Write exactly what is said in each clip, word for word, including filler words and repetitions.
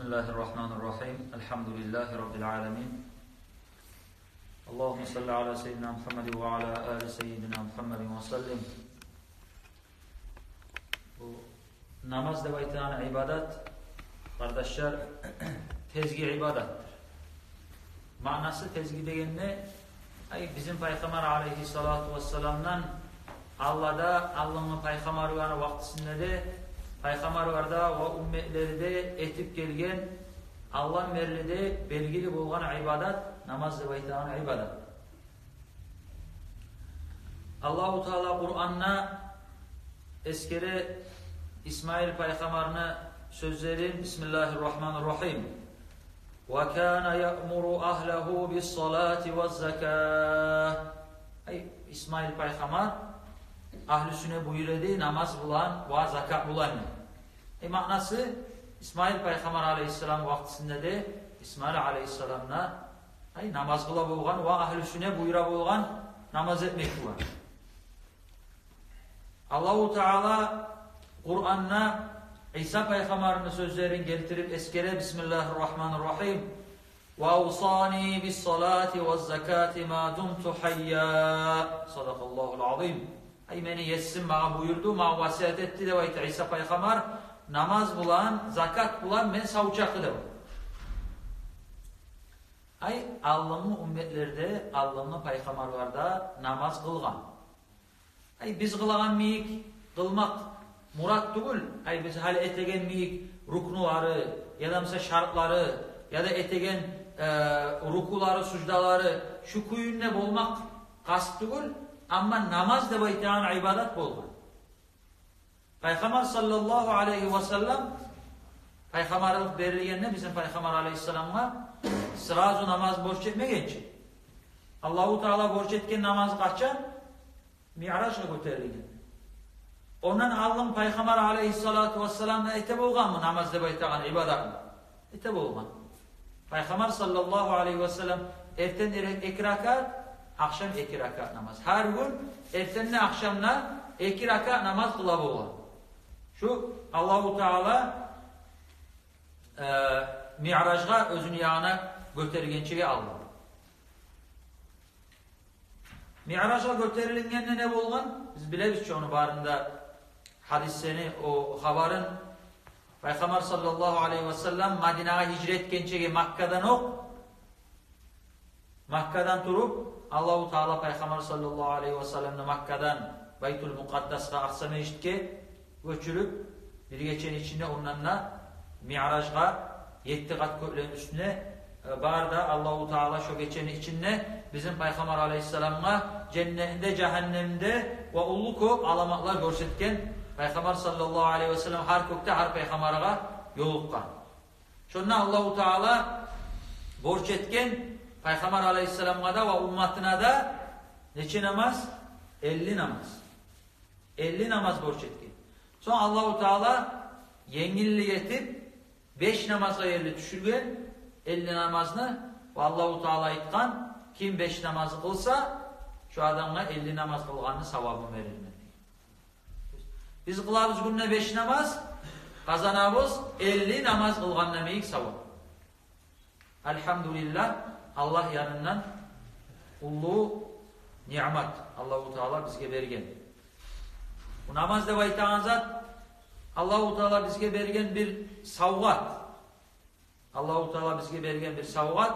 بسم الله الرحمن الرحيم. الحمد لله رب العالمين. اللهم صل على سيدنا محمد وعلى آل سيدنا محمد وسلم. Бу намаз деп айтагъан ибадат, къардашлар, тезги ибадатдыр. Маънасы тезги дегенде, ай, бизин Пайхаммар алейгьиссалату вассаламдан алда да, алдынгъы пайхаммарланы вакътисинде де, пайхаммарлар да ва умметлери де этип гелген, алдан берли де белгили болгъан ибадат, намаз деп айтагъан ибадат. Аллагьу Таала Къуранда эсгере Исмаил пайхаммарны сёзлерин: بسم الله الرحمن الرحيم. وكان يأمر أهله بالصلاة والزكاة. Ай, Исмаил пайхаммар агьлюсюне буюра эди намаз булан ва закат булан. Ай, маънасы, Исмаил пайхаммар алейгьиссалам вакътисинде де Исмаил алейгьиссалам да, ай, намаз къыла болгъан ва агьлюсюне буюра болгъан намаз этмек булан. Аллагьу Таала Къуранда Иса пайхаммарны сёзлерин гелтирип эсгере: بسم الله الرحمن الرحيم. وأوصاني بالصلاة والزكاة ما دمت حيا. صدق الله العظيم. Ай, мени Есим магъа буюрду, магъа васият этди деп айта Иса пайхаммар, намаз булан, закат булан мен сав чакъы деп. Ай, алдынгъы умметлер де, алдынгъы пайхаммарлар да намаз къылгъан. Ай, биз къылагъан йимик къылмакъ мурат тюгюл. Ай, биз гьали этеген йимик рукнулары, яда буса шартлары, яда этеген, э, рукулары, суждалары, шу кюйде болмакъ къаст тюгюл, амма намаз деп айтагъан ибадат болгъан. Пайхаммар саллаллагьу алейгьи васаллам, пайхаммарлыкъ берилгенде бизин Пайхаммар алейгьиссаламгъа сразу намаз борч этмеген чи. Аллагьу Таала борч этген намаз къачан? Миъражгъа гётерилген. Ондан алдын Пайхаммар алейгьиссалату вассалам да эте болгъанмы намаз деп айтагъан ибадатны? Эте болгъан. Пайхаммар саллаллагьу алейгьи васаллам эртен эре-, эки ракаат, ахшам эки ракаат намаз. Гьар гюн эртен де, ахшам да эки ракаат намаз къыла болгъан. Шу Аллагьу Таала, э, Миъражгъа оьзюню янына гётергенчеге алды. Миъражгъа гётерилгенде не болгъан? Биз билебиз чи ону барын да, гьадислени, о хабарын. Пайхаммар саллаллагьу алейгьи васаллам Мадинагъа гьижрат этгенчеге Маккадан окъ, Маккадан туруп, Аллагьу Таала Пайхаммар саллаллагьу алейгьи васалламны Маккадан Байтул Мукъаддасгъа, Акъса межитге гёчюрюп, бир гечени ичинде ондан да Миъражгъа етти къат кёклени уьстюне, э, бары да Аллагьу Таала шо гечени ичинде бизин Пайхаммар алейгьиссаламгъа женнетинде, жагьаннемде ва уллу кёп аламатлар гёрсетген. Пайхаммар саллаллагьу алейгьи васаллам гьар кёкде гьар пайхаммаргъа ёлукъгъан. Шонда Аллагьу Таала борч этген Пайхаммар алейгьиссаламгъа да ва умматына да нече намаз? Элли намаз. Элли намаз борч этген. Сонг Аллагьу Таала енгиллик этип, беш намазгъа ерли тюшюрген элли намазны. Ва Аллагьу Таала айтгъан: «Ким беш намаз къылса, шо адамгъа элли намаз къылгъанны савабын берермен», — деген. Биз къылабыз гюнде беш намаз, къазанабыз элли намаз къылгъанда йимик савап. Альгьамдулиллагь, Аллагь янындан уллу ниъмат Аллагьу Таала бизге берген. Бу намаз деп айтагъан зат Аллагьу Таала бизге берген бир савгъат. Аллагьу Таала бизге берген бир савгъат.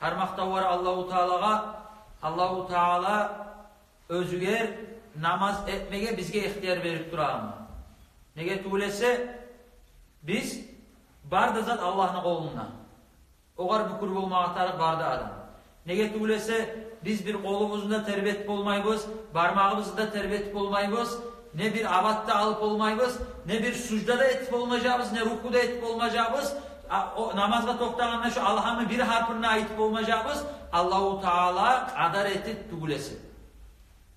Гьар макътавлар Аллагьу Таалагъа. Аллагьу Таала оьзюгер намаз этмеге бизге ихтияр берип турагъан. Неге тюгюл эсе, биз, бары да зат Аллагьны къолунда. Огъар бюкюр болмагъа тарыкъ бары да адам. Неге тюгюл эсе, биз бир къолубузну да тербетип болмайбыз, бармагъыбызны да тербетип болмайбыз, не бир абат да алып болмайбыз, не бир сужда да этип болмажакъбыз, не руку да этип болмажакъбыз. А, о, намазгъа токътагъанда шо Алгьамны бир гьарпын да айтып болмажакъбыз, Аллагьу Таала къадар этип тюгюл эсе.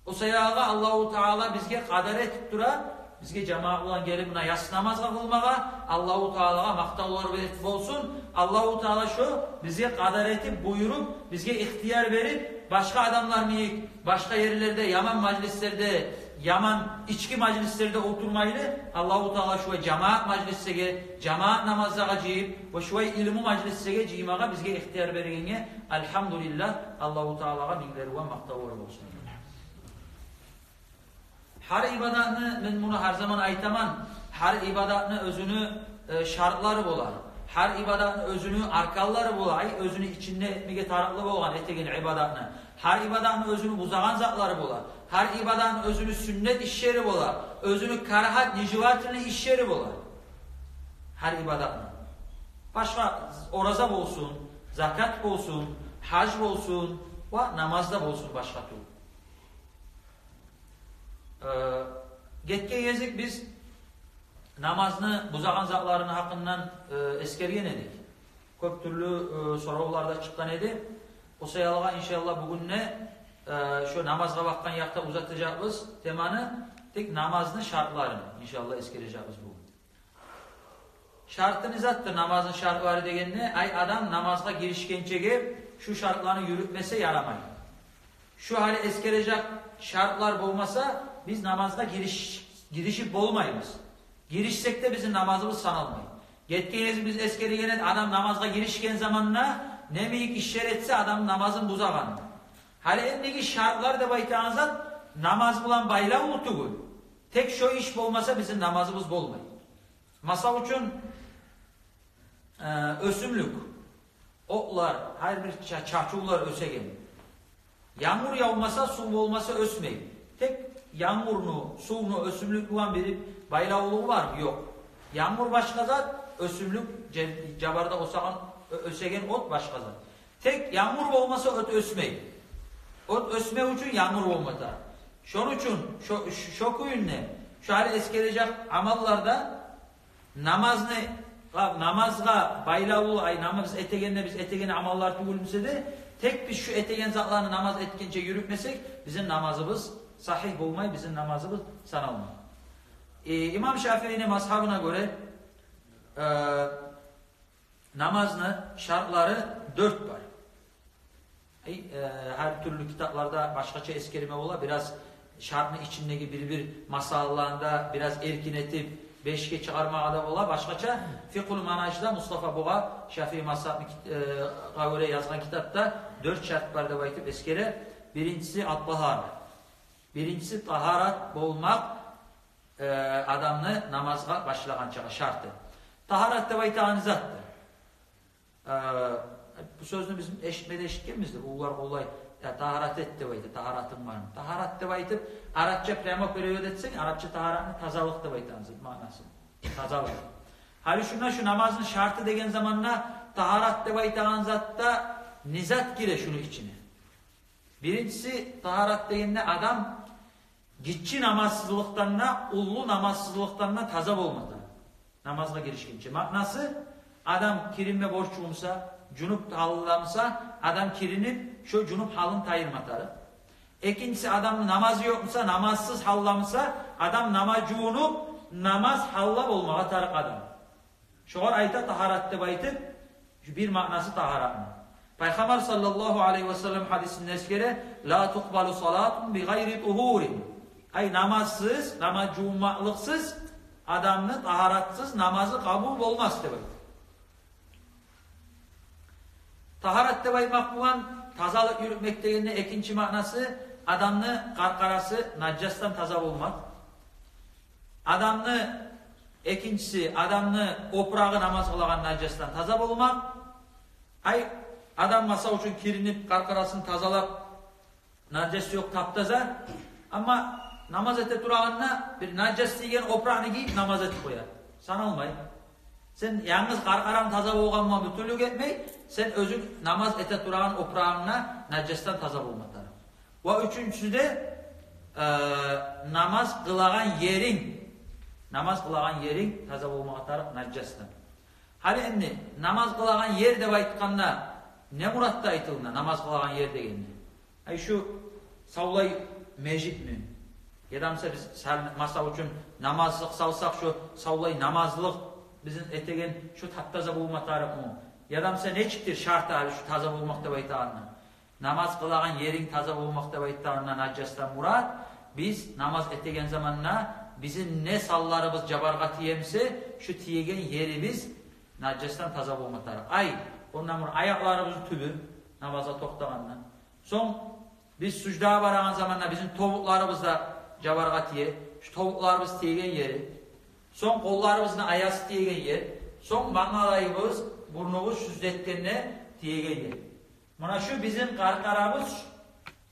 О саялы Аллагьу Таала бизге къадар этип тура, бизге жамаат булан гелип муна яссы намазгъа къылмагъа, Аллагьу Таалагъа макътавлар берип болсун. Аллагьу Таала шо бизге къадар этип буюруп, бизге ихтияр берип, башгъа адамлар йимик, башгъа ерлерде, яман мажлислерде, яман ички мажлислерде олтурмайлы, Аллагьу Таала шулай жамаат мажлислеге, жамаат намазлагъа жыйып, ва шулай илму мажлислеге жыймагъа бизге ихтияр бергенге, альгьамдулиллагь, Аллагьу Таалагъа минглер ва макътавлар болсун. Гьар ибадатны, мен муну гьар заман айтаман, гьар ибадатны оьзюню, э, шартлары бола. Гьар ибадатны оьзюню арканлары бола, ай, оьзюню ичинде этмеге тарыкълы болгъан этеген ибадатны. Гьар ибадатны оьзюню бузагъан затлары бола. Гьар ибадатны оьзюню сюннет ишлери бола. Оьзюню карагьат, нежелательный ишлери бола. Гьар ибадатны. Башгъа ораза болсун, закат болсун, гьаж болсун, ва намаз да болсун башгъа тюгюл. Э, гетген гезик биз намазны бузагъан затларыны гьакъындан, э, эсгерген эдик. Кёп тюрлю, э, соравлар да чыкъгъан эди. О саялы, иншаллагь, бугюн де, э, шо намазгъа бакъгъан якъда узатажакъбыз теманы, тек намазны шартларын, иншаллагь, эсгережекбиз бугюн. Шарты не затдыр намазны шартлары дегенде, ай, адам намазгъа гиришгенчеге шу шартланы юрютмесе ярамай. Шу гьали эсгережек шартлар болмаса, биз намазгъа гириш-, гиришип болмайбыз. Гиришсек де, бизин намазыбыз саналмай. Гетген гезик биз эсгерген эдик, адам намазгъа гиришген заманда не йимик ишлер этсе, адамны намазын бузагъан. Гьали эндиги шартлар деп айтагъан зат намаз булан байлавлу тюгюл. Тек шо иш болмаса, бизин намазыбыз болмай. Масал учун, э, оьсюмлюк, отлар, гьар бир ча-, чачывлар оьсеген. Янгур явмаса, сув болмаса, оьсмей. Тек янгурну, сувну, оьсюмлюк булан бир байлавлулугъу бармы? Ёкъ. Янгур башгъа зат, оьсюмлюк, же-, жабарда оьсеген, оь-, оьсеген от башгъа зат. Тек янгур болмаса, от оьсмей. От оьсмек учун янгур болма тарыкъ. Шону учун шо, шо кюйде, шо гьали эсгережек амалларда намазны, намазгъа байлавлу, ай, намаз этегенде биз этеген амаллар тюгюл буса да, тек биз шу этеген затланы намаз этгенче юрютмесек, бизин намазыбыз сагьигь болмай, бизин намазыбыз саналмай. Э, имам Шафиини мазгьабына гёре, э, намазны шартлары дёрт бар. Ай, э, гьар тюрлю китапларда башгъача эсгерме бола, бираз шартны ичиндеги бир-бир масъалаланы да бираз эркин этип, бешге чыгъармагъа да бола, башгъача. Фикъгьул Манажда Мустафа Бугъа, Шафии мазгьабны кит-, э, гъа гёре язгъан китапда дёрт шарт бар деп айтып эсгере. Биринчиси ат-тагьара. Биринчиси тагьарат болмакъ, э, адамны намазгъа башлагъанчагъа шарты. Тагьарат деп айтагъан затдыр. Э, бу сёзню биз эшитме де эшитгенбиздир. Уллулар къолай, я, тагьарат эт деп айта, тагьаратынг бармы? Тагьарат деп айтып, арапча прямо перевод этсенг, арапча тагьаратны тазалыкъ деп айтагъан зат маънасы. Тазалыкъ. Гьали шунда шу намазны шарты деген заманда тагьарат деп айтагъан затда не зат гире шуну ичине? Биринчиси, тагьарат дегенде адам гиччи намазсызлыкъдан да, уллу намазсызлыкъдан да таза болма тарыкъ. Намазгъа гиришгенче. Маънасы, адам киринме борчлу буса, жунуп гьалда буса, адам киринип, шо жунуп гьалын тайдырма тарыкъ. Экинчиси, адамны намазы ёкъ буса, намазсыз гьалда буса, адам намаз жувунуп, намаз гьалда болмагъа тарыкъ адам. Шогъар айта тагьарат деп айтып, шу бир маънасы тагьаратны. Пайхаммар саллаллагьу алайгьи ва саллам гьадисинде эсгере: «Ла тукъбалу салатун би гъайри тугьурин». Ай, намазсыз, намаз жувунмакълыкъсыз, адамны тагьаратсыз намазы къабул болмас деп айта. Тагьарат деп айтмакъ булан тазалыкъ юрютмек дегенде экинчи маънасы адамны къаркъарасы нажасдан таза болмакъ. Адамны, экинчиси, адамны опурагъы намаз къылагъан нажасдан таза болмакъ. Ай, адам, масал учун, киринип, къаркъарасын тазалап, нажасы ёкъ, таптаза. Амма намаз эте турагъанда бир нажас тийген опуракъны гийип намаз этип къоя. Саналмай. Сен янгыз къаркъаранг таза болгъан булан бютюнлюк этмей, сен оьзюнг намаз эте турагъан опурагъынг да нажасдан таза болма тарыкъ. Ва уьчюнчюсю де, э, намаз къылагъан еринг, намаз къылагъан еринг таза болмагъа тарыкъ нажасдан. Гьали энди намаз къылагъан ер деп айтгъанда не муратда айтылына, намаз къылагъан ер дегенде? Ай, шу савлай межитми? Яда буса биз сал-, масал учун, намазлыкъ салсакъ, шу савлай намазлыкъ бизин этеген, шу таптаза болма тарыкъмы? Яда буса нечикдир шарты гьали шу таза болмакъ деп айтагъанда? Намаз къылагъан еринг таза болмакъ деп айтагъанда нажасдан мурат, Биз намаз этеген заманда бизин не санларыбыз жабаргъа тие буса, шу тиеген ерибиз нажасдан таза болма тарыкъ. Ай, ондан бир аякъларыбызны тюбю, намазгъа токътагъанда. Сонг биз суждагъа барагъан заманда бизин тобукъларыбыз да жабаргъа тие, шу тобукъларыбыз тиеген ери. Сонг къолларыбызны аясы тиеген ер. Сонг мангалайыбыз, бурнубуз сужда этгенде тиеген ер. Муна шу бизин къаркъарабыз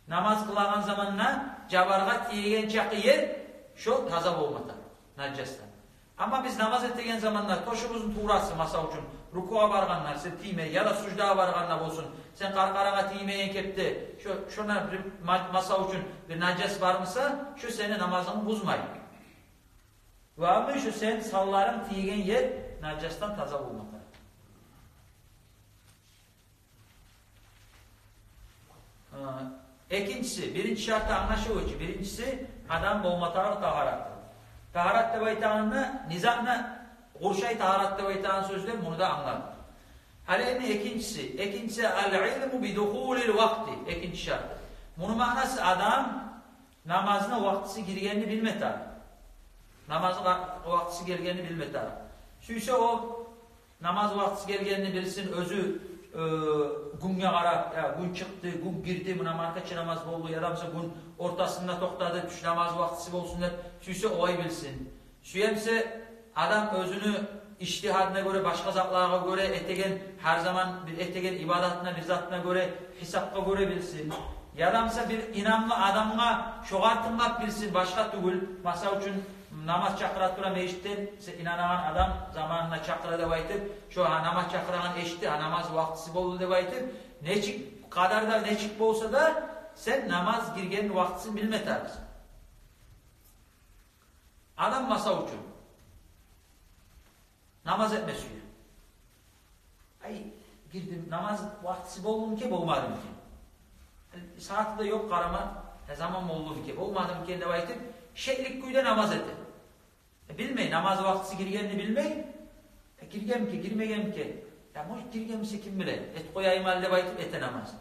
намаз къылагъан заманда жабаргъа тиеген чакъы ер, шо таза болма тарыкъ нажасдан. Амма биз намаз этеген заманда тёшюбюзню туурасы, масал учун, рукугъа баргъанда сен тийме, яда суждагъа баргъанда болсун, сен къаркъарагъа тиймеген кепде, шо, шонда бир ма-, масал учун, бир нажас бар буса, шо сени намазынгны бузмай. Ва амма шо сен санларынг тийген ер нажасдан таза болма тарыкъ. Э, экинчиси, биринчи шартда англашылгъан чы, биринчиси адам болма тарыкъ тагьараты. Тагьарат деп айтагъанда, не затны къуршай тагьарат деп айтагъан сёзлер, муну да англадыкъ. Гьали энни экинчиси, экинчиси ал-илму би духулил вакъти, экинчи шарты. Муну маънасы адам намазны вакътиси гиргенни билме тарыкъ. Намазны ва-, вакътиси гиргенни билме тарыкъ. Сюйсе о намаз вакътиси гелгенни билсин, оьзю, э, гюнге къарап, я, гюн чыкъды, гюн гирди, муна маркачы намаз болду, яда буса гюн ортасында токътады, тюш намаз вакътиси болсун деп, сюйсе олай билсин. Сюе буса адам оьзюню ижтигьадына гёре, башгъа затлагъа гёре этеген, гьар заман бир этеген ибадатына, бир затына гёре, гьисапгъа гёре билсин. Яда буса бир инамлы адамгъа шогъар тынглап билсин, башгъа тюгюл. Масал учун, намаз чакъыра тура межитден, сен инанагъан адам заманына чакъыра деп айтып, шо, гьа, намаз чакъырагъан эшитди, гьа, намаз вакътиси болду деп айтып, нечик къадарда, нечик болса да, сен намаз гирген вакътисин билме тарыкъсан. Адам, масал учун, намаз этме сюе. Ай, гирдим, намаз вакътиси болдуму экен, болмадымы экен? Сагьаты да ёкъ, къарама, э, заман болдуму экен, болмадымы экен деп айтып, шеклик кюйде намаз эте. Э, билмей, намаз вакътиси гиргенни билмей. Э, гиргенми экен, гирмегенми экен? Я, может, гирген буса, ким биле? Этип къояйым гьали деп айтып эте намазны.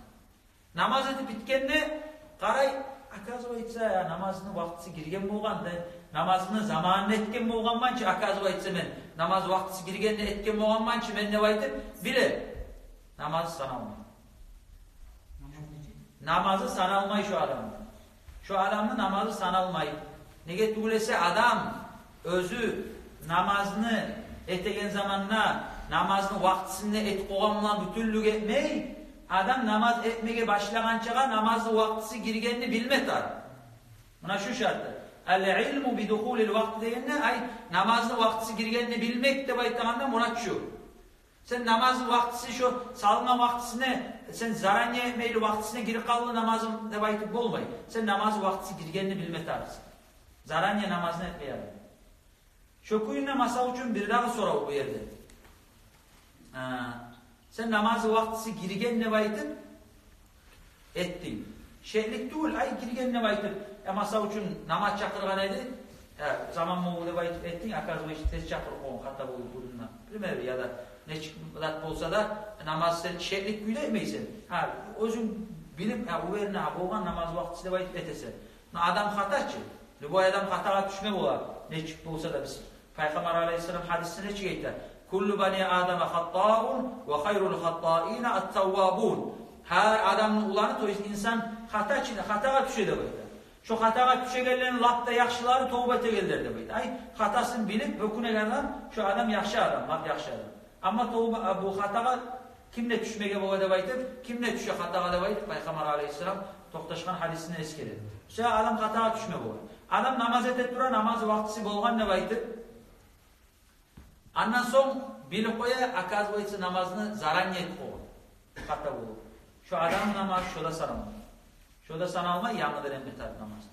Намаз этип битгенде къарай, оказывается, я, намазны вакътиси гирген болгъан да, намазны заманында этген болгъанман чы, оказывается, мен намаз вакътиси гиргенде этген болгъанман чы мен деп айтып биле. Намазы саналмай. Намазы саналмай шо адамны. Шо адамны намазы саналмай. Неге тюгюл эсе, адам оьзю намазны этеген заманда намазны вакътисинде этип къойгъан булан бютюнлюк этмей, адам намаз этмеге башлагъанчагъа намазны вакътиси гиргенни билме тарыкъ. Муна шу шарты. Ал-илму би духулил вакъти дегенде, ай, намазны вакътиси гиргенни билмек деп айтагъанда мурат шу. Сен намазны вакътиси, шо салынгъан вакътисине, сен заранее этмейли вакътисине гирип къалды намазым деп айтып болмай. Сен намазны вакътиси гиргенни билме тарыкъсан. Заранее намазны этмей адам. Шо кюйде, масал учун, бир дагъы сорав бу ерде. А, сен намазны вакътиси гирген деп айтып этдинг. Шеклик тюгюл, ай, гирген деп айтып. Я, масал учун, намаз чакъыргъан эди, я, заман болду деп айтып этдинг, оказывается, тез чакъырып къойгъан, хата болуп турду. Пример, яда нечик зат болса да, намаз сен шеклик кюйде этмейсен. Гьа, оьзюнг билип, гьа, уверенно, гьа, болгъан намаз вакътиси деп айтып этесен. Но адам хата чы. Любой адам хатагъа тюшме бола. Нечик болса да, биз Пайхаммар алейгьиссалам гьадисинде нечик айта? Куллу бани Адама хаттаун ва хайрул хаттаина ат-таввабун. Гьар адамны уланы, то есть инсан хата чы, хатагъа тюше деп айта. Шо хатагъа тюшегенлени лап да яхшылары товба этегенлер деп айта. Ай, хатасын билип бёкюнеген адам, шо адам яхшы адам, лап яхшы адам. Амма товба, а, бу хатагъа ким де тюшмеге бола деп айтып, ким де тюше хатагъа деп айтып, Пайхаммар алейгьиссалам токъташгъан гьадисинде эсгере. Шо адам хатагъа тюшме бола. Адам намаз эте тура, намаз вакътиси болгъан деп айтып, андан сонг билип къоя, оказывается, намазны заранее этип къойгъан. Хата болуп. Шо адамны намазы шо да саналмай. Шо да саналмай, янгыдан этме тарыкъ намаз.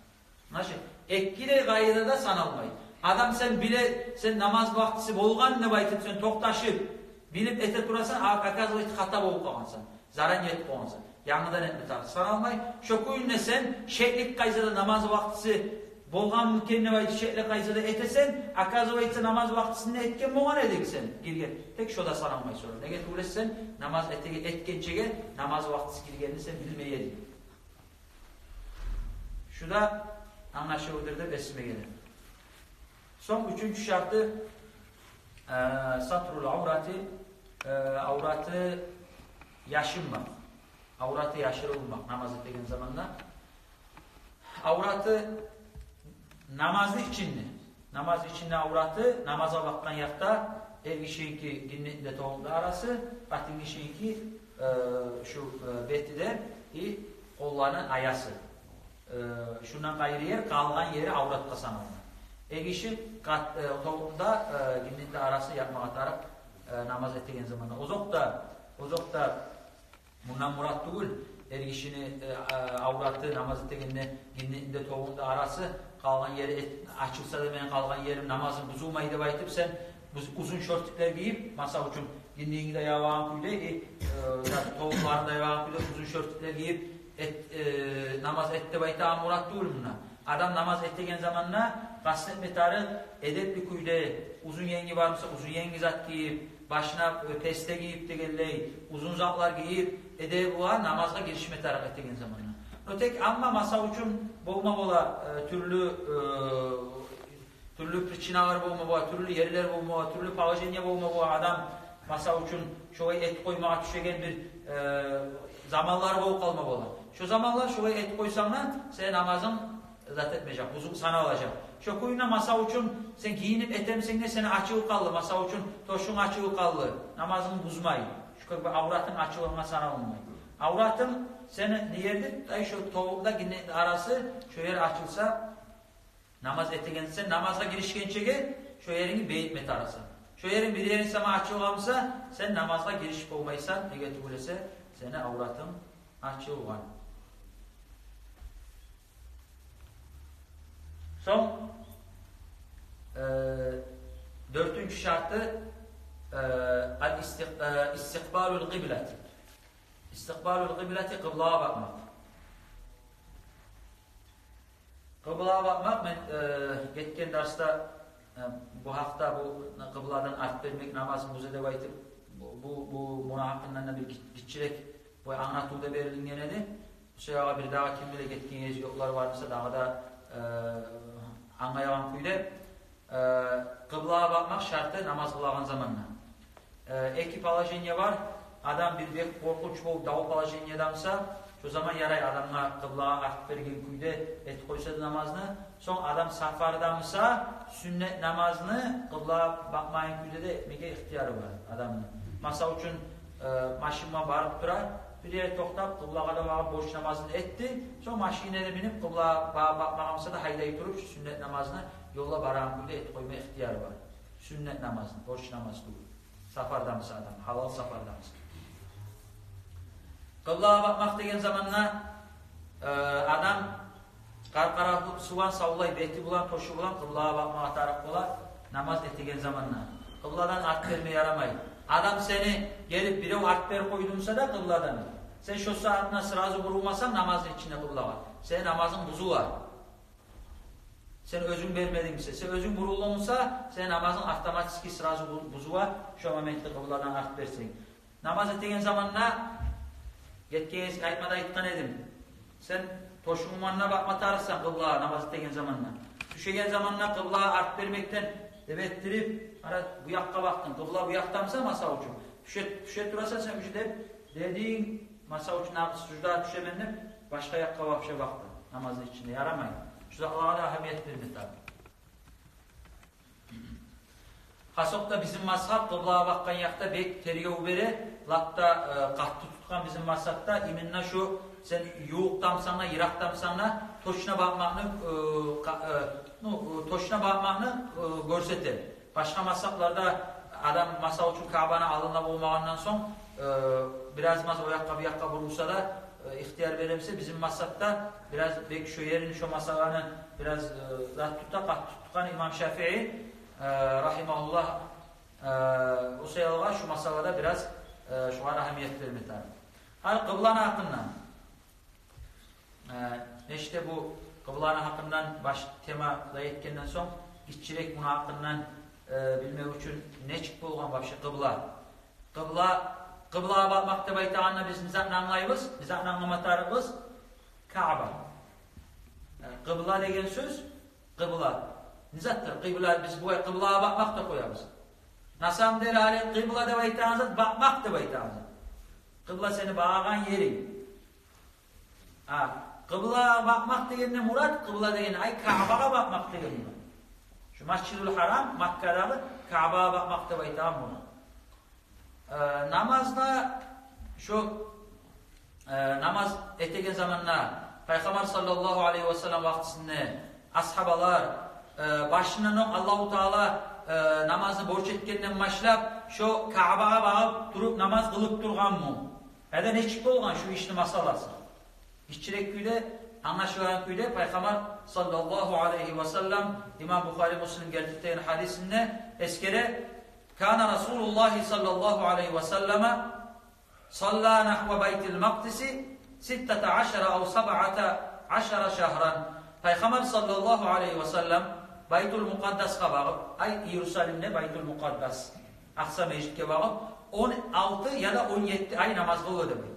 Значит, эки де къайдада саналмай. Адам, сен биле, сен намаз вакътиси болгъан деп айтып, сен токъташып, билип эте турасан, а, оказывается, хата болуп къалгъансан. Заранее этип къойгъансан. Янгыдан этме тарыкъ, саналмай. Шо кюйде сен шеклик къайдада намаз вакътиси болгъанмы экен деп айтып, шеклик къайдада этесен, оказывается, намаз вакътисинде этген болгъан эдинг сен, гирген. Тек шо да саналмай сора. Неге тюгюл эсе, сен намаз этеге-, этгенчеге намаз вакътиси гиргенни сен билмей эдинг. Шу да англашылдырды эсиме геле. Сонг уьчюнчю шарты, э, сатрул аврати, э, авраты яшынмакъ. Авраты яшырылмакъ намаз этеген заманда. Авраты намазны ичинде. Намаз ичинде авраты, намазгъа бакъгъан якъда, эргишиники гиннетни де тобукъну арасы, къатынгишиники, э, шу, э, бети де, и къолланы аясы. Э, шундан къайры ер, къалгъан ери авратгъа саналына. Эргиши къат-, э, тобукъну да, э, гиннетни арасы япмагъа тарыкъ, э, намаз этеген заманда. Озокъда, озокъда мундан мурат тюгюл, эргишини, э, а, авраты намаз этегенде гиннетни де тобукъну да арасы, къалгъан ери эт-, ачылса да мени къалгъан ерим намазым бузулмай деп айтып, сен буз-, узун шёртюклер гийип, масал учун, гиннегинги де ябагъан кюйде, и, э, зат, тобукъларынгны да ябагъан кюйде узун шёртюклер гийип, эт-, э, намаз эт деп айтагъан мурат тюгюл мунда. Адам намаз этеген заманда къаст этме тарыкъ, эдепли кюйде, узун енги бар буса, узун енги зат гийип, башына, э, песте гийип дегенлей, узун затлар гийип, эдеби булан намазгъа гиришме тарыкъ этеген заманда. Но тек, амма, масал учун, болма бола, э, тюрлю, э, тюрлю причиналар болма бола, тюрлю ерлер болма бола, тюрлю положение болма бола, адам, масал учун, шолай этип къоймагъа тюшеген бир, э, заманлар болуп къалма бола. Шо заманлар шолай этип къойсанг да, сени намазынг зат этмежек, бузуп саналажакъ. Шо кюйде, масал учун, сен гийинип этемисенг де, сени ачылып къалды, масал учун, тёшюнг ачылып къалды, намазынгны бузмай. Шо кюйде авратынг ачылгъангъа саналынмай. Авратынг сени не ерде, ай, шо тобукъда гиннетни арасы, шо ер ачылса, намаз этеген, сен намазгъа гиришгенчеге шо ерингни бегитме тарыкъсан. Шо еринг бир еринг сама ачылгъан буса, сен намазгъа гиришип болмайсан, неге тюгюл эсе, сени авратынг ачылгъан. Сонг, э, дёртюнчю шарты, э, ал-истикъ-, э, истикъбалул къиблати. Истикъбалул къиблати, къыблагъа бакъмакъ. Къыблагъа бакъмакъ, мен, э, гетген дарсда, э, бу гьакъда, бу къыбладан арт бермек намазны буза деп айтып, бу, бу, бу, муну гьакъындан да бир гич-, гиччирек бу англатыв да берилинген эди. Шо ягъа бир дагъы ким биле, гетген гезик ёкълар бар буса, дагъы да, э, англайгъан кюйде. Э, къыблагъа бакъмакъ шарты намаз къылагъан заманда. Э, эки положение бар. Адам бир бек къоркъунч болуп, дав положениеде буса, шо заман ярай адамгъа къыблагъа арт берген кюйде этип къойса да намазны. Сонг адам сапарда буса, сюннет намазны къыблагъа бакъмайгъан кюйде де этмеге ихтияры бар адамны. Масал учун, э, машин булан барып тура, бир ерде токътап, къыблагъа да багъып борч намазын этди. Сонг машинге де минип, къыблагъа ба-, бакъмагъан буса да, гьайдай туруп, шу сюннет намазны ёлда барагъан кюйде этип къойма ихтияры бар. Сюннет намазны, борч намаз тюгюл. Сапарда буса адам, гьалал сапарда буса. Къыблагъа бакъмакъ деген заманда, э, адам къаркъарасы булан савлай, бети булан, тёшю булан къыблагъа бакъмагъа тарыкъ бола намаз этеген заманда. Къыбладан арт берме ярамай. Адам сени гелип бирев арт берип къойду буса да къыбладан, сен шо сагьатына сразу бурулмасанг намазны ичинде къыблагъа, сени намазынг бузула. Сен оьзюнг бермединг буса, сен оьзюнг бурулдунг буса, сени намазынг автоматически сразу бу-, бузула, шо моментде къыбладан арт берсенг. Намаз этеген заманда, гетген гезик айтма да айтгъан эдим, сен тёшюнгню янына бакъма тарыкъсан къыблагъа намаз этеген заманда. Тюшеген заманда къыблагъа арт бермекден деп этдирип, ара бу якъгъа бакъдынг, къыбла бу якъда буса, масал учун, тюше, тюше турасан сен уже деп дединг, масал учун, нагъыс суждагъа тюшемен деп, башгъа якъгъа вообще бакъдынг намазны ичинде, ярамай. Шу затлагъа да агьамият берме тарыкъ. Хасокъда бизин мазгьаб къыблагъа бакъгъан якъда бек тергев бере, лап да, э, къатты тутгъан бизин мазгьабда, именно шу сен ювукъда бусанг да, йыракъда бусанг да, точно бакъмакъны, э, къа-, э, ну, э, точно бакъмакъны, э, гёрсете. Башгъа мазгьабларда адам, масал учун, Каабаны алдында болмагъандан сонг, э, бираз-маз о якъгъа, бу якъгъа бурулса да, э, ихтияр бере буса, бизин мазгьабда бираз бек шо ерин, шо масъаланы бираз, э, зат тута, къатты тутгъан имам Шафии, э, рагьимагьуллагь, э, о саялгъа шу масъалада бираз, э, шогъар агьамият берме тарыкъ. Гьали къыбланы гьакъындан. Э, нечик де бу къыбланы гьакъындан баш темада этгенден сонг, гиччирек муну гьакъындан, э, билмек учун нечик болгъан вообще къыбла? Къыбла, къыблагъа бакъмакъ деп айтагъанда биз не затны англайбыз? Не затны англама тарыкъбыз? Кааба. Э, Къыбла деген сёз, къыбла. Не затдыр? Къыбла, биз булай къыблагъа бакъмакъ деп къоябыз. На самом деле, гьали къыбла деп айтагъан зат, бакъмакъ деп айтагъан зат. Къыбла — сени багъагъан еринг. А, къыблагъа бакъмакъ дегенде мурат, къыбла деген, ай, Каъбагъа бакъмакъ деген мурат. Шу Масжидул Гьарам, Маккадагъы Каъбагъа бакъмакъ деп айтагъан мурат. Э, намазда, шу, э, намаз этеген заманда Пайхаммар саллаллагьу алайгьи васаллам вакътисинде асгьабалар, э, башындан окъ Аллагьу Таала, э, намазны борч этгенден башлап, шу Каъбагъа багъып туруп намаз къылып тургъанмы? Яда нечик болгъан шу ишни масъаласы? Гиччирек кюйде, англашылагъан кюйде Пайхаммар саллаллагьу алайгьи васаллам, имам Бухари, Муслим гелтирген гьадисинде эсгере: «Кана Расулуллагьи саллаллагьу алайгьи васаллама салла нахва Байтил Макъдиси ситтата ашара ав сабъата ашара шагьран». Пайхаммар саллаллагьу алайгьи васаллам Байтул Мукъаддасгъа багъып, ай, Иерусалимде Байтул Мукъаддас, Акъса межитге багъып, он алты яда он етти ай намаз къылды деп айта.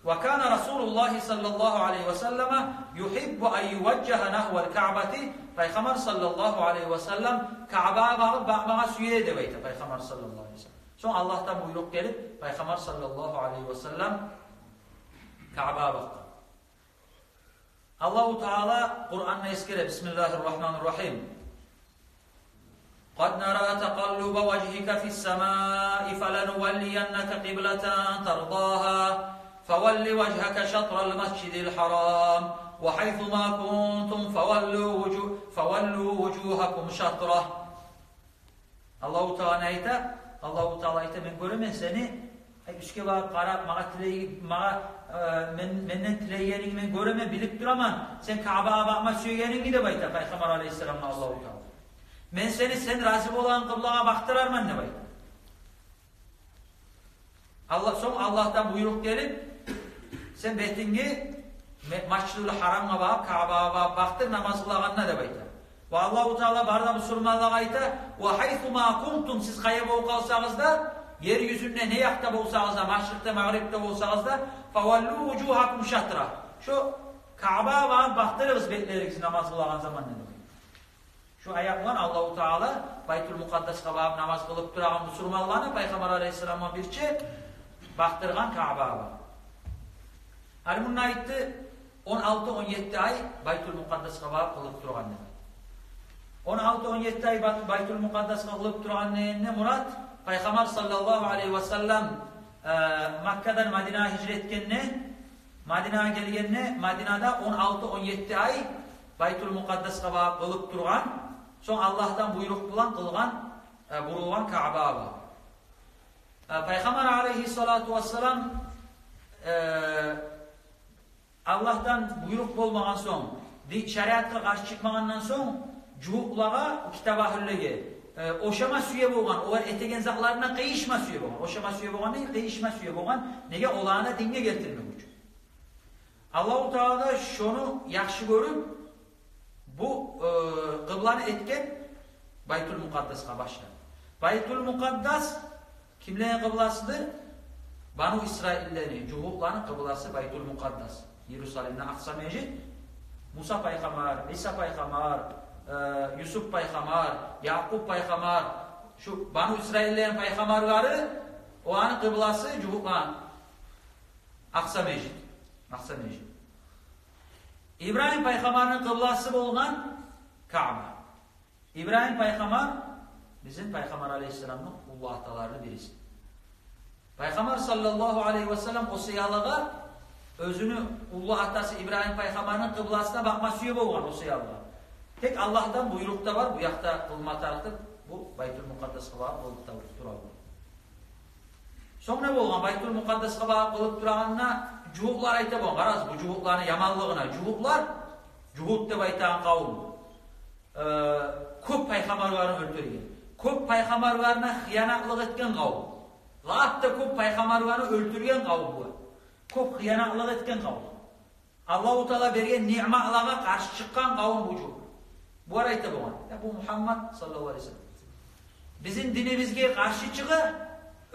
«Ва кана Расулуллагьи саллаллагьу алайгьи васаллама югьиббу ан юважжагьа нахвал Каъбати». Пайхаммар саллаллагьу алайгьи васаллам Каъбагъа багъып бакъмагъа сюе деп айта Пайхаммар саллаллагьу алайгьи васаллам. Сонг Аллагьдан буйрукъ гелип, Пайхаммар саллаллагьу алайгьи васаллам Каъбагъа бакъды. Аллагьу Таала Къуранда эсгере: «Бисмиллагьир рагьманир рагьим. Къад нара такъаллуба важгьика фис самаи фалануваллияннака къиблатан тардагьа, фавалли важгьака шатрал масжидил гьарам, ва гьайсума кунтум фаваллу вужу-, фаваллу вужугьакум шатрагь». Аллагьу Таала айта, Аллагьу Таала айта: «Мен гёремен сени, ай, уьстге багъып къарап, магъа тилей-, магъа, э, мен, менден тилейгенингни мен гёремен, билип тураман. Сен Каъбагъа бакъма сюегенингни», — деп айта Пайхаммар алайгьиссаламгъа Аллагьу Таала. «Мен сени сен рази болагъан къыблагъа бакъдырарман», — деп айта. Аллагь, сонг Аллагьдан буйрукъ гелип: «Сен бетингни Ме-, Масжидул Гьарамгъа багъып, Каъбагъа багъып бакъдыр намаз къылагъанда», — деп айта. Ва Аллагьу Таала бары да бусурманлагъа айта: «Ва гьайсума кунтум», сиз къайда болуп къалсагъыз да, ер юзюнде не якъда болсагъыз да, машрикъда, магърибде болсагъыз да, «фаваллу вужугьакум шатрагь». Шу Каъбагъа багъып бакъдырыгъыз бетлеригизни намаз къылагъан заманда, деп айта. Шу аят булан Аллагьу Таала Байтул Мукъаддасгъа багъып намаз къылып турагъан бусурманланы Пайхаммар алайгьиссаламгъа бирче бакъдыргъан Каъбагъа. Гьали мунда айтды, он алты, он етти ай Байтул Мукъаддасгъа багъып къылып тургъан деп. Он алты, он етти ай Бай-, Байтул Мукъаддасгъа къылып тургъан дегенде мурат, Пайхаммар саллаллагьу алайгьи васаллам, э, Маккадан Мадинагъа гьижрат этгенде, Мадинагъа гелгенде, Мадинада он алты, он етти ай Байтул Мукъаддасгъа багъып къылып тургъан, сонг Аллагьдан буйрукъ булан къылгъан, э, бурулгъан Каъбагъа. Э, Пайхаммар алайгьиссалату вассалам, э, Аллагьдан буйрукъ болмагъан сонг, ди-, шариатгъа къаршы чыкъмагъандан сонг, жугьутлагъа, китап агьлюлеге, э, ошама сюе болгъан, олар этеген затларына къыйышма сюе болгъан. Ошама сюе болгъан не? Къыйышма сюе болгъан. Неге? Оланы динге гелтирмек учун. Аллагьу Таала да шону яхшы гёрюп, бу, э, къыбланы этген Байтул Мукъаддасгъа башлап. Байтул Мукъаддас кимлени къыбласыдыр? Бану Исраиллени, жугьутланы къыбласы Байтул Мукъаддас. Иерусалимде Акъса межит. Муса пайхаммар, Иса пайхаммар, э, Юсуп пайхаммар, Якъуб пайхаммар, шу Бану Исраиллени пайхаммарлары, оланы къыбласы жугьутланы Акъса межит. Акъса межит. Ибрагьим пайхаммарны къыбласы болгъан Каъба. Ибрагьим пайхаммар бизин Пайхаммар алайгьиссаламны уллу аталарыны бириси. Пайхаммар саллаллагьу алайгьи васаллам о саялыгъа оьзюню уллу атасы Ибрагьим пайхаммарны къыбласына бакъма сюе болгъан о саялыгъа. Тек Аллагьдан буйрукъ да бар, бу якъда къылма тарыкъ деп, бу Байтул Мукъаддасгъа багъып къылып тура болгъан. Сонг не болгъан? Байтул Мукъаддасгъа багъып къылып турагъанда жугьутлар айта болгъан. Къарагъыз, бу жугьутланы яманлыгъына. Жугьутлар, жугьут деп айтагъан къавум, э, кёп пайхаммарланы оьлтюрген, кёп пайхаммарларына хыянатлыкъ этген къавум. Лап да кёп пайхаммарланы оьлтюрген къавум булар. Кёп хыянатлыкъ этген къавум. Аллагьу Таала берген ниъматлагъа къаршы чыкъгъан къавум бу жугьут. Булар айта болгъан: «Я бу Мугьаммад саллаллагьу алайгьи васаллам бизин динибизге къаршы чыгъа,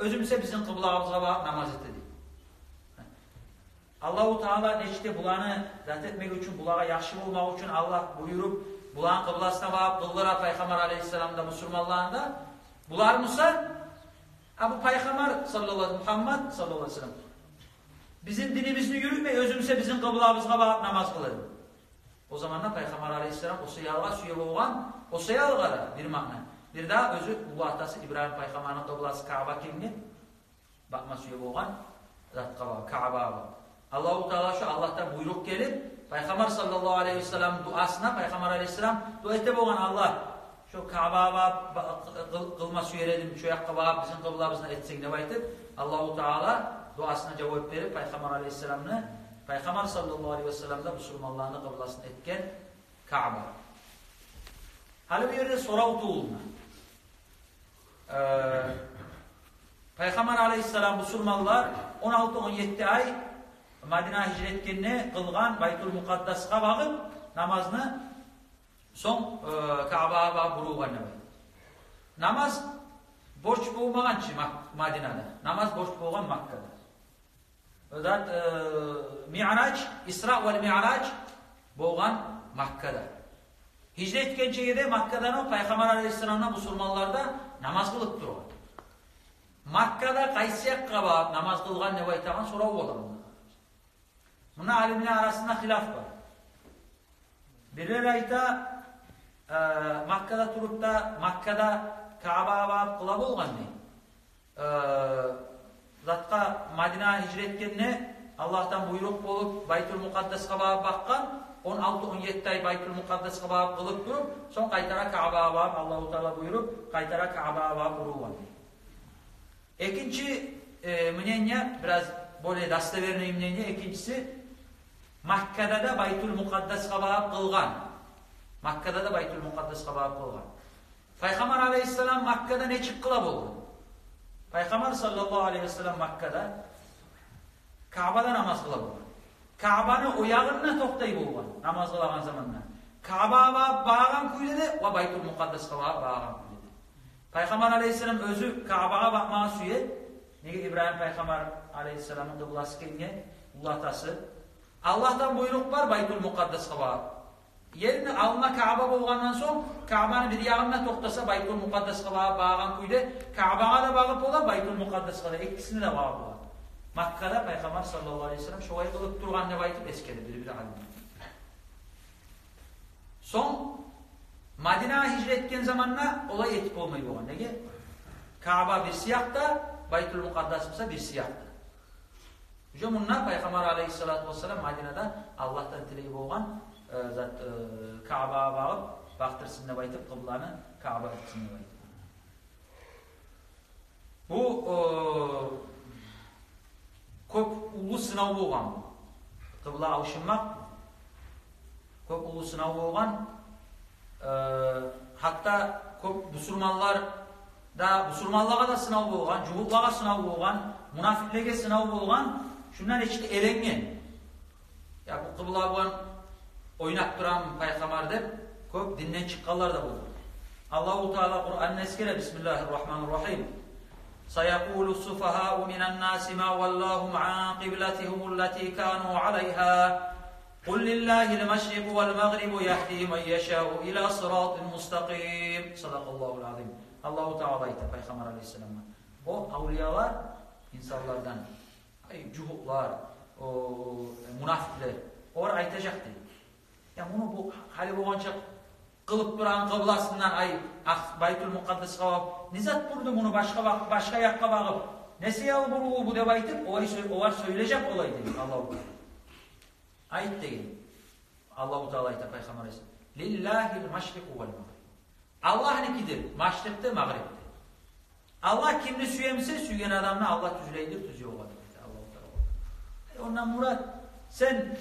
оьзю буса бизин къыблагъыбызгъа багъып намаз эте», — дей. Аллагьу Таала нечик де буланы зат этмек учун, булагъа яхшы болмакъ учун Аллагь буюруп, буланы къыбласына багъып къылдыра Пайхаммар алейгьиссаламны да, бусурманланы да. Булар буса, а бу Пайхаммар саллаллагьу алайгьи, Мугьаммад саллаллагьу алайгьи ва саллам бизин динибизни юрютмей, оьзю буса бизин къыблабызгъа багъып намаз къыла. О заманда Пайхаммар алейгьиссалам о саялгъа сюе болгъан, о саялгъа да бир маъна. Бир дагъы оьзю уллу атасы Ибрагьим пайхаммарны къыбласы Каъба экенге бакъма сюе болгъан затгъа багъып, Каъбагъа багъып. Аллагьу Таала шо Аллагьдан буйрукъ гелип, Пайхаммар саллаллагьу алайгьи ва саллам дуасына, Пайхаммар алейгьиссалам дуа эте болгъан: «Аллагь, шо Каъбагъа багъып ба-, къыл-, къылма сюер эдим, шо якъгъа багъып бизин къыблабызны этсенг», — деп айтып, Аллагьу Таала дуасына жавап берип, Пайхаммар алейгьиссаламны, Пайхаммар саллаллагьу алайгьи ва саллам да бусурманланы къыбласын этген Каъба. Гьали бу ерде сорав тувулуна. Э, Пайхаммар алейгьиссалам, бусурманлар он алты, он етти ай Мадина гьижрат этгенде къылгъан Байтул Мукъаддасгъа багъып намазны, сонг, э, Каъбагъа багъып бурулгъан намаз. Намаз борч болмагъан чы Мак-, Мадинада. Намаз борч болгъан Маккада. Зат, э, Миъраж, Исра вал Миъраж болгъан Маккада. Гьижрат этгинчеге де Маккадан о Пайхаммар алейгьиссалам да, бусурманлар да намаз къылып тургъан. Маккада къайсы якъгъа багъып намаз къылгъан деп айтагъан сорав бола. Мунда алимлер арасында хилаф бар. Бирлер айта, э, Маккада туруп да, Маккада Каъбагъа багъып къыла болгъан дей. Э, затгъа, Мадина гьижрат этгенде Аллагьдан буйрукъ болуп, Байтул Мукъаддасгъа багъып бакъгъан, он алты, он етти ай Байтул Мукъаддасгъа багъып къылып туруп, сонг къайтара Каъбагъа багъып, Аллагьу Таала буюруп, къайтара Каъбагъа багъып бурулгъан. Экинчи, э, мнение, бираз более достоверный мнение, экинчиси, Маккада да Байтул Мукъаддасгъа багъып къылгъан. Маккада да Байтул Мукъаддасгъа багъып къылгъан. Пайхаммар алейгьиссалам Маккада нечик къыла болгъан? Пайхаммар саллаллагьу алайгьи ва саллам Маккада Каъбада намаз къыла болгъан. Каъбаны о ягъында токътай болгъан намаз къылагъан заманда. Каъбагъа багъып багъагъан кюйде де ва Байтул Мукъаддасгъа багъып багъагъан кюйде де. Пайхаммар алейгьиссалам оьзю Каъбагъа бакъмагъа сюе. Неге? Ибрагьим пайхаммар алейгьиссаламны къыбласы экенге, уллу атасы. Аллагьдан буйрукъ бар Байтул Мукъаддасгъа багъып. Ерни алдында Каъба болгъандан сонг, Каъбаны бир ягъында токътаса, Байтул Мукъаддасгъа багъып багъагъан кюйде, Каъбагъа да багъып бола, Байтул Мукъаддасгъа да, экисине де багъып бола. Маккада Пайхаммар саллаллагьу алайгьи ва саллам шолай къылып тургъан деп айтып эсгере бир-бир алим. Сонг Мадинагъа гьижра этген заманда олай этип болмай болгъан. Неге? Каъба бир сиякъда, Байтул Мукъаддас буса бир сиякъда. Уже мунда Пайхаммар алейгьиссалату вассалам Мадинада Аллагьдан тилей болгъан, э, зат, э, Каъбагъа багъып бакъдырсын деп айтып, къыбланы Каъба этсин деп айтып. Бу, э, кёп уллу сынав болгъан бу. Къыбла авушунмакъ кёп уллу сынав болгъан. Э, гьатта кёп бусурманлар да, бусурманлагъа да сынав болгъан, жугьутлагъа сынав болгъан, мунафикълеге сынав болгъан. Шундан эшитип эленген. Я бу къыбла булан ойнап турамы Пайхаммар деп, кёп динден чыкъгъанлар да болду. Аллагьу Таала Къуранда эсгере: بسم الله الرحمن الرحيم. سيقول السفهاء من الناس ما ولاهم عن قبلتهم التي كانوا عليها. قل لله المشرق والمغرب يهدي من يشاء إلى صراط مستقيم. صدق الله العظيم. Аллагьу Таала айта Пайхаммар алейгьиссаламгъа: о авлиялар инсанлардан, ай, жугьутлар, о, мунафикълер, олар айтажакъ дей: я муну бу гьали болгъанча къылып турагъан къыбласындан, ай, Акъ-, Байтул Мукъаддасгъа багъып, не зат бурду муну башгъа бакъ-, башгъа якъгъа багъып? Не саялы бурулду бу деп айтып, олай сё-, олар сёйлежек олай дей Аллагьу Таала. Айт деген. Аллагьу Таала айта Пайхаммар алейгьиссалам: لله المشرق والمغرب. Аллагьныкидир машрикъ де, магъриб де. Аллагь кимни сюе буса, сюйген адамны Аллагь тюзлейдир тюз ёлгъа деп айта Аллагьу Таала. Э, ондан мурат, сен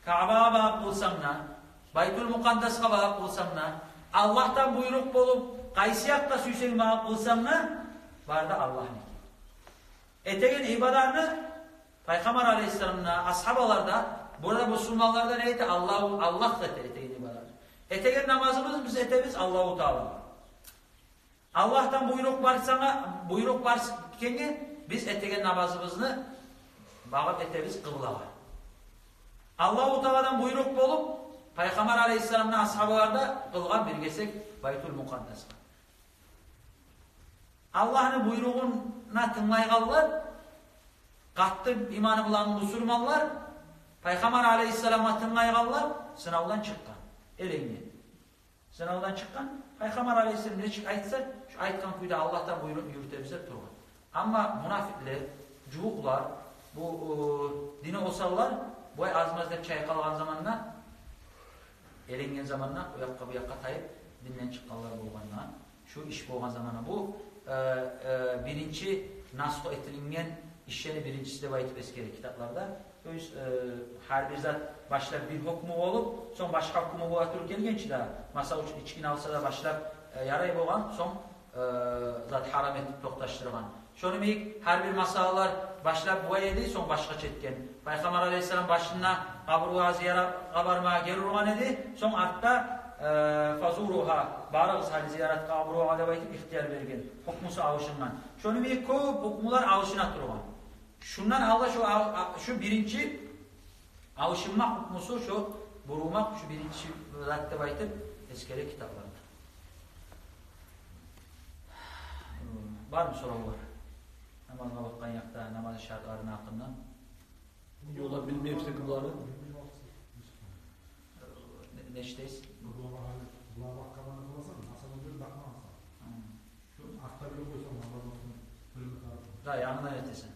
Каъбагъа багъып къылсанг да, Байтул Мукъаддасгъа багъып къылсанг да, Аллагьдан буйрукъ болуп, къайсы якъгъа сюйсенг багъып къылсанг да, бары да Аллагьныки. Этеген ибадатны Пайхаммар алейгьиссалам да, асгьабалар да, бу ерде бусурманлар да не эте? Аллагь, Аллагь да эте этеген ибадатны. Этеген намазыбызны биз этебиз Аллагьу Таалагъа. Аллагьдан буйрукъ бар сагъа, буйрукъ бар экенге, биз этеген намазыбызны багъып этебиз къыблагъа. Аллагьу Тааладан буйрукъ болуп, Пайхаммар алейгьиссаламны асгьабалар да къылгъан бир гесек Байтул Мукъаддасгъа. Аллагьны буйругъуна тынглайгъанлар, къатты иманы булан бусурманлар, Пайхаммар алейгьиссаламгъа тынглайгъанлар сынавдан чыкъгъан, эленген. Сынавдан чыкъгъан, Пайхаммар алейгьиссалам нечик айтса, шу айтгъан кюйде Аллагьдан буйрукъну юрютебиз деп тургъан. Амма мунафикълер, жувукълар, бу, э, дини осаллар, булай аз-маз деп чайкъалгъан заманда, эленген заманда, о якъгъа, бу якъгъа тайып, динден чыкъгъанлар болгъанда, шу иш болгъан заманда, бу, э, э, биринчи насх этилинген ишлени биринчиси деп айтып эсгере китапларда. То есть, э, гьар бир зат башлап бир гьукму болуп, сонг башгъа гьукму бола туруп гелген чи де, масал учун, ичкини алса да башлап, э, ярай болгъан, сонг, э, зат гьарам этип токъташдыргъан. Шону йимик гьар бир масалалар башлап булай эди, сонг башгъача этген. Пайхаммар алейгьиссалам башында къабургъа зияратгъа бармагъа гери ургъан эди, сонг артда, э, «Фазуругьа», барыгъыз гьали зияратгъа, къабургъа деп айтып ихтияр берген. Гьукмусу алышынгъан. Шону йимик кёп гьукмулар алышына тургъан. Шундан алда шу ал-, а-, шу биринчи алышынмакъ гьукмусу, шу бурулмакъ, шу биринчи зат деп айтып эсгере китапларда. Бармы соравлар? Намазгъа бакъгъан якъда, намазны шартларыны гьакъында. Ёлда билмейсен буланы. Не, не иштейсиз? Буланы гьали, буланы бакъгъанланы къыласан, масала, бир бакъмагъансан. Гьы. Шу артда билип къойсанг, намазны билме тарыкъ. Да, янгыдан этесен.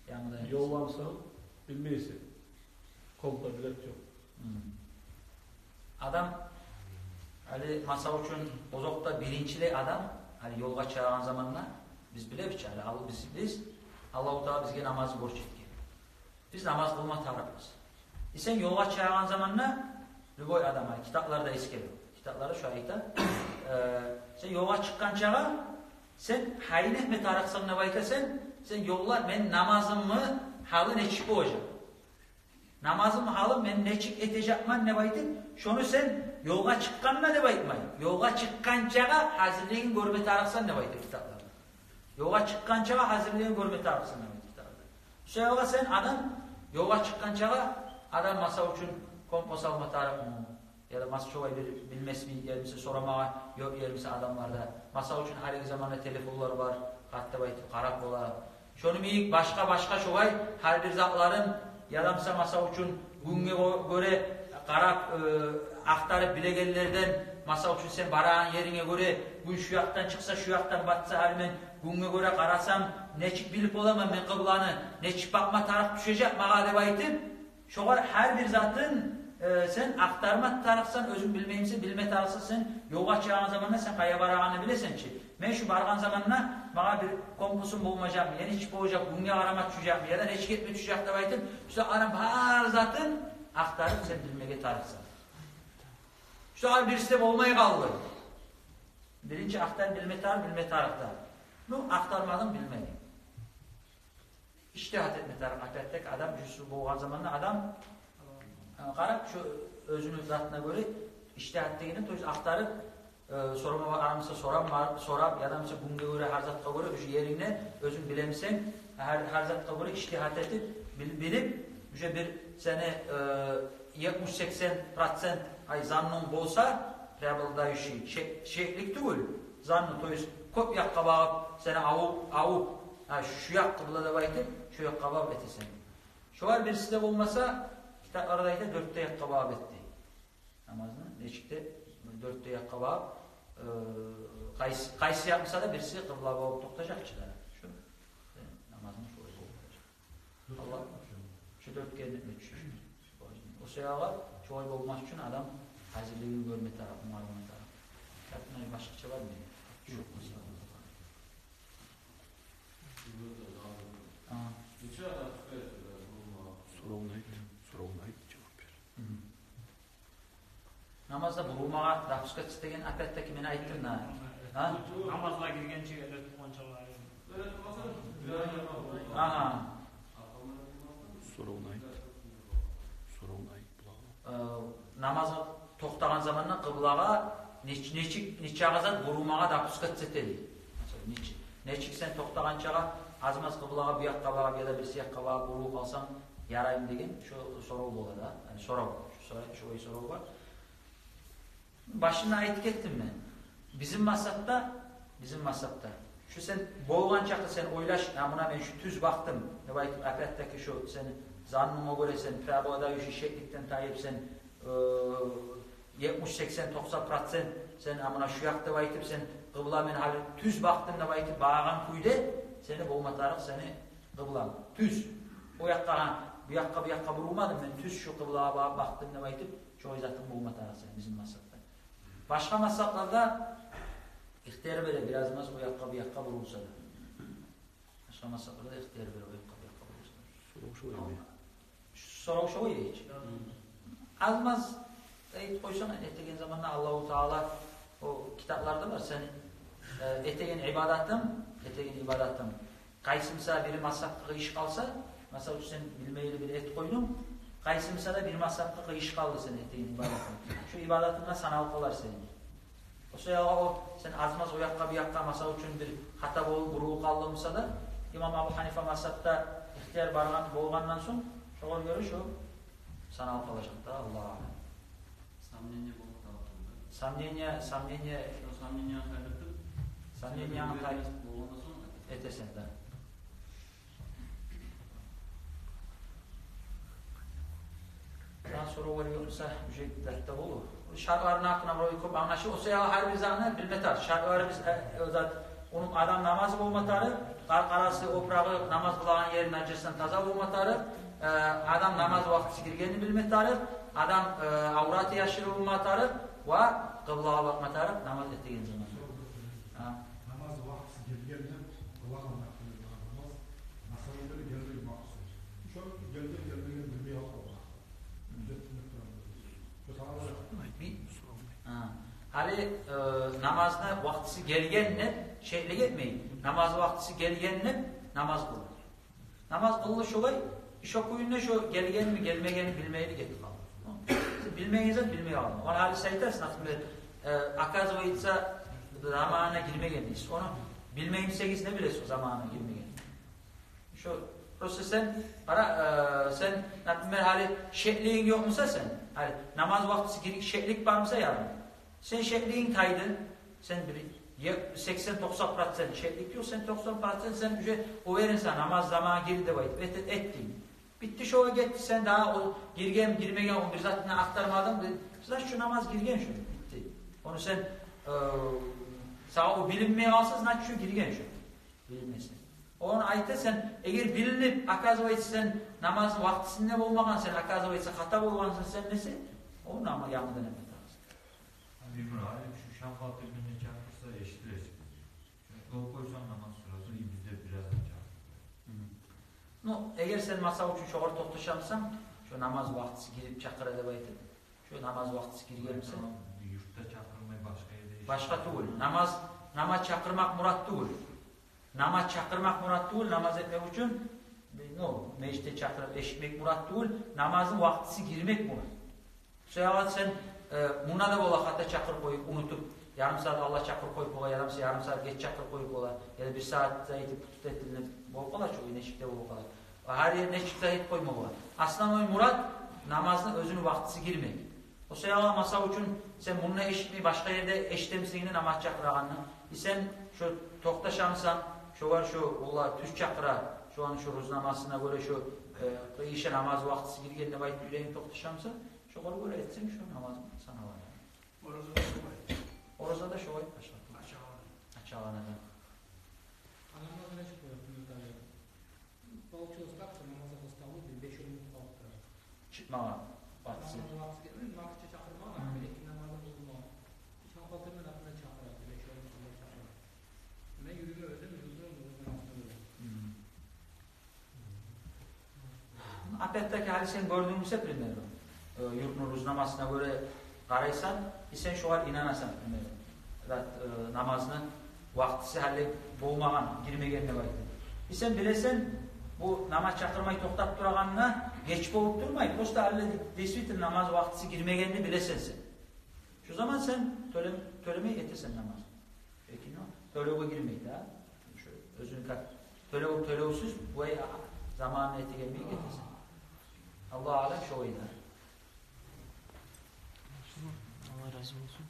Янгыдан этесен. Ёлда бусанг, билмейсен. Къолда билет ёкъ. Гьы. Адам, гьали, масал учун, озокъда, биринчилей адам, гьали, ёлгъа чыгъагъан заманда, биз билебиз чи, гьали, ал-, биз, биз, Аллагьу Таала бизге намазны борч этген. Биз намаз къылма тарыкъбыз. Э, сен ёлгъа чыгъагъан заманда, любой адам, гьали, китапларда эсгере, китапларда шу айта, э, сен ёлгъа чыкъгъанчагъа, сен гьайын этме тарыкъсан деп айта, сен, сен ёлда мен намазымны гьалы нечик болажакъ? Намазымны гьалы мен нечик этежекмен деп айтып, шону сен ёлгъа чыкъгъанда деп айтмай, ёлгъа чыкъгъанчагъа гьазирлигин гёрме тарыкъсан деп айта китапларда. Ёлгъа чыкъгъанчагъа гьазирлигин гёрме тарыкъсан деп айта китапларда. Шу ёлгъа сен адам, ёлгъа чыкъгъанчагъа адам, масал учун, компас алма тарыкъмы? Яда масал шолай бир билмесми, яда масала сорамагъа ёкъ, яда масала адамларда. Масал учун, гьалиги заманда телефонлар бар, къатты деп айтып къарап бола. Шону йимик башгъа-башгъа шолай гьар бир затларын, яда масала, масал учун, гюнге гё-, гёре къарап, э, ахтарып билегенлерден, масал учун, сен барагъан еринге гёре, гюн шу якъдан чыкъса, шу якъдан батса, гьали мен гюнге гёре къарасам, нечик билип боламан мен къыбланы, нечик бакъма тарыкъ тюшежек магъа деп айтып, шогъар гьар бир затын, э, сен ахтарма тарыкъсан, оьзюнг билмеймисен, билме тарыкъсан, сен ёлгъа чыгъагъан заманда сен къайда барагъанны билесен чи. Мен шу баргъан заманда магъа бир компасым болмажакъмы, яда нечик болажакъ, гюнге къарама тюшежекми, яда нечик этме тюшежек деп айтып, шу адам бар затын ахтарып сен билмеге тарыкъсан. Шу адам бириси де болмай къалды. Биринчи ахтар, билме тарыкъ, билме тарыкъ да. Ну, ахтармадынг, билмединг. Ижтигьат этме тарыкъ, опять-таки, адам жюзю болгъан заманда адам, э, къарап, шу оьзюню затына гёре ижтигьат дегенде, то есть ахтарып, э, сорама бар, арамса сорам бар, сорап, яда масала гюнге гёре, гьар затгъа гёре, шу еринде оьзюнг билемисен, гьар, гьар затгъа гёре ижтигьат этип, бил-, билип, уже бир сени, э, етмиш-сексен процент, ай, заннунг болса, преобладающий, шек-, шеклик тюгюл, занну, то есть кёп якъгъа багъып, сени авуп, авуп, гьа, шу якъ къыбла деп айтып, шу якъгъа багъып этесен. Шолар бириси де болмаса, китапларда айта, дёрт де якъгъа багъып эт дей. Намазны нечик де дёрт де якъгъа багъып, э, къайсы, къайсы якъ буса да, бириси къыбла болуп токътажакъ чы да. Шу, э, намазны шолай болуп токътажакъ. Аллагь, шу дёрт керен этме тюше. О саялы шолай болмас учун адам гьазирлигин гёрме тарыкъ, онгарма тарыкъ. Китапны башгъача бармы? Ёкъ, масала. Гьа. Суравну айт, суравну айт, жавап бер. Гьм. Намазда бурулмагъа допускаться деген, опять-таки, мен айтдым да. Гьа? Намазгъа гиргенче, эрте тургъанча. Агьа. Суравну айт. Суравну айт булагъа. Э, намазгъа токътагъан заманда къыблагъа неч-, нечик, нечагъа зат бурулмагъа допускаться этеди. Масала, нечик, нечик сен токътагъанчагъа аз-маз къыблагъа, бу якъгъа багъып яда бириси якъгъа багъып бурулуп къалсанг, яраймы деген шо сорав бола да. Яни сорав, шо сорав, шолай сорав бар. Башында айтып гетдим мен. Бизин мазгьабда, бизин мазгьабда, шо сен болгъан чакъы сен ойлаш, я, муна мен шо тюз бакъдым деп айтып, опять-таки шо сени заннынга гёре сен преобладающий шекликден тайып, сен, э, етмиш, сексен, токъсан процент сен, а, муна шо якъ деп айтып, сен къыбла, мен гьали тюз бакъдым деп айтып багъагъан кюйде сени болма тарыкъ, сени къыбланг тюз. О якъгъа, гьа, бу якъгъа, бу якъгъа бурулмадым, мен тюз шо къыблагъа ба-, бакъдым деп айтып, шолай затынг болма тарыкъ сени бизин мазгьабда. Башгъа мазгьабларда ихтияр бере, бираз-маз о якъгъа, бу якъгъа бурулса да. Башгъа мазгьабларда ихтияр бере, о якъгъа, бу якъгъа бурулса да. Сорав шо эди. Сорав шо эди. Аз-маз айтып къойсанг, этеген заманда Аллагьу Таала, о китапларда бар, сен, э, этеген ибадатынг, этеген ибадатынг къайсы буса бир мазгьабгъа къыйышып къалса, масала учун, сен билмейли бир этип къойдунг, къайсы буса да бир мазгьабгъа къыйышып къалды сен этеген ибадатынг, шо ибадатынга саналып къалар сени. О саялы о, сен аз-маз о якъгъа, бу якъгъа, масала учун, бир хата болуп, бурулуп къалды буса да, имам Абу Гьанифа мазгьабда ихтияр баргъан, болгъандан сонг, шогъар гёре шо саналып къалажакъ да, Аллагьу аълам. Сомнение болма тарыкъ да. Сомнение, сомнение. Шо сомнениени къайтарып, сомнениени къай-, уверенность болгъандан сонг этесен да. Дан сорав бар ёкъ буса, уже датта болур. Шартларын гьакъында бир кёп англашып, о саялы гьар бир затны билме тарыкъ. Шартлары биз, э, о зат, ону адам намазы болма тарыкъ, къаркъарасы, опурагъы, намаз къылагъан ери нажасдан таза болма тарыкъ, э, адам намаз вакътиси гиргенни билме тарыкъ, адам, э, авраты яшырылма тарыкъ ва къыблагъа бакъма тарыкъ намаз этеген заманда. Гьа. Намаз вакътиси гелгенде къылагъан вакътиси намаз, масала, гелген вакътиси. Шо гелген, гелмеген билмей къалса, гьа. Гьали, э, намазны вакътиси гелгенни шеклик этмей. Намаз вакътиси гелгенни намаз къыл. Намаз къылды шолай, шо кюйде шо гелгенми, гелмегенми билмейли гетип къалды. Сен билмеген зат билмей къалды. Ону гьали сен айтасыз, например, э, оказывается, заманына гирмеген дейсиз. Ону билмей бусагъыз, не билесиз о заманына гирмегенни? Шо, просто сен, къара, э, сен, например, гьали шеклигинг ёкъ буса сен, гьали намаз вакътиси гир-, шеклик бар буса, яни сен шеклигинг тайды, сен бир е-, сексен-токъсан процент шеклик ёкъ, сен токъсан процент сен уже уверенсен, намаз заманы гирди деп айтып, эт-, этдинг. Битди, шогъар гетди, сен дагъы о гирген, гирмеген, о бир затны ахтармадынг, значит, шо намаз гирген шо, битди. Ону сен, э, сагъа о билинмей къалса, значит, шо гирген шо. Билмесе. Ону айта сен, эгер билинип, оказывается, сен намазны вакътисинде болмагъан, сен, оказывается, хата болгъансан сен десе, о намаз янгыдан этме тарыкъсан. Бир гюн гьали шу шамхал тирминни чакъырса, эшитилесиз. Шуну къылып къойсанг, намаз сразу, и бизде бираздан чакъырып къоя. Гьы. Ну, эгер сен, масала учун, шогъар токъташамысан, шо намаз вакътиси гирип чакъыра деп айтып, шо намаз вакътиси гирген буса. Тамам, юртда чакъырмай, башгъа ерде эшитмей. Башгъа тюгюл. Намаз, намаз чакъырмакъ мурат тюгюл. Намаз чакъырмакъ мурат тюгюл, намаз этмек учун, ну, межитде чакъырып эшитмек мурат тюгюл, намазны вакътиси гирмек мурат. Шо саялы сен, э, мунда да бола, хата чакъырып къоюп, унутуп, ярым сагьат алда чакъырып къоюп бола, ярым са-, ярым сагьат геч чакъырып къоюп бола, яда бир сагьат да этип, тутуп этилинип болуп къала, чу нечик де болуп къала. Гьар ер нечик де этип къойма бола. Основной мурат намазны оьзюню вакътиси гирмек. О саялы, масала учун, сен мунда эшитмей, башгъа ерде эшитемисен намаз чакъырагъанны. И сен шо токъташамысан, шогъар шо, валлагь, тюз чакъыра, шону шо рузнамасына гёре шо, э, къыйыша намаз вакътиси гирген деп айтып, юрегинг токъташамысан, шогъар гёре этсенг, шо намаз санала. Ораза да шолай. Ораза да шолай, башгъа. Ачагъаны. Ачагъаны да. Адамлар не чыгъып къоя, Мухаммед Али? Полчаса так, намазгъа къысталып, бир беш-он минут къалып тура. Чыкъмагъа вакътиси. Намазгъа вакътиси гелмей, вакътича чакъырмагъа, гьы, эки намазны къылмагъа. Шамхал тирминни артындан чакъыра, беш-он минут къалып чакъыра. Мен юрюме оьзюм, юрюме оьзюм намазны къылдым. Гьы. Опять-таки, гьали сен гёрдюнг буса, примерно, э, юртну рузнамасына гёре къарайсан, и сен шогъар инанасан, примерно. Зат, э, намазны вакътиси гьали болмагъан, гирмеген деп айтды. И сен билесен, бу намаз чакъырмай токътап турагъанына геч болуп турмай, просто гьали действительно намаз вакътиси гирмегенни билесен сен. Шо заман сен тёлем-, тёлемей этесен намаз. Экинни тёлевге гирмей да. Шо оьзюню как тёлев, тёлевсюз, булай заманына этегенмей этесен. Аллагьу аълам, шо ойнар. Аллагь рази болсун.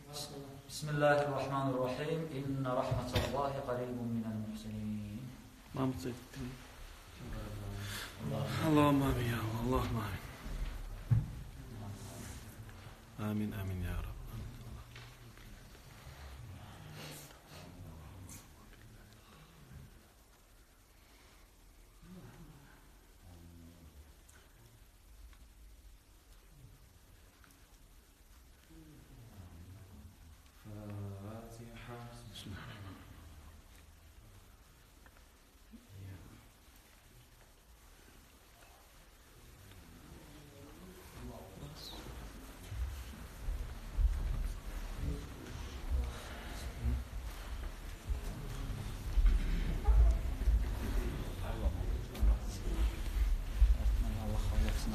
بسم الله الرحمن الرحيم. إن رحمة الله قريب من المحسنين. Мамут Сайдутдин. Аллагьумма амин, я Аллагь, Аллагьумма амин. Амин, амин, я Рабб. الفاتحة. بسم الله الرحمن الرحيم.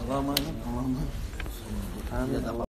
اللهم آمين، اللهم آمين. آمين.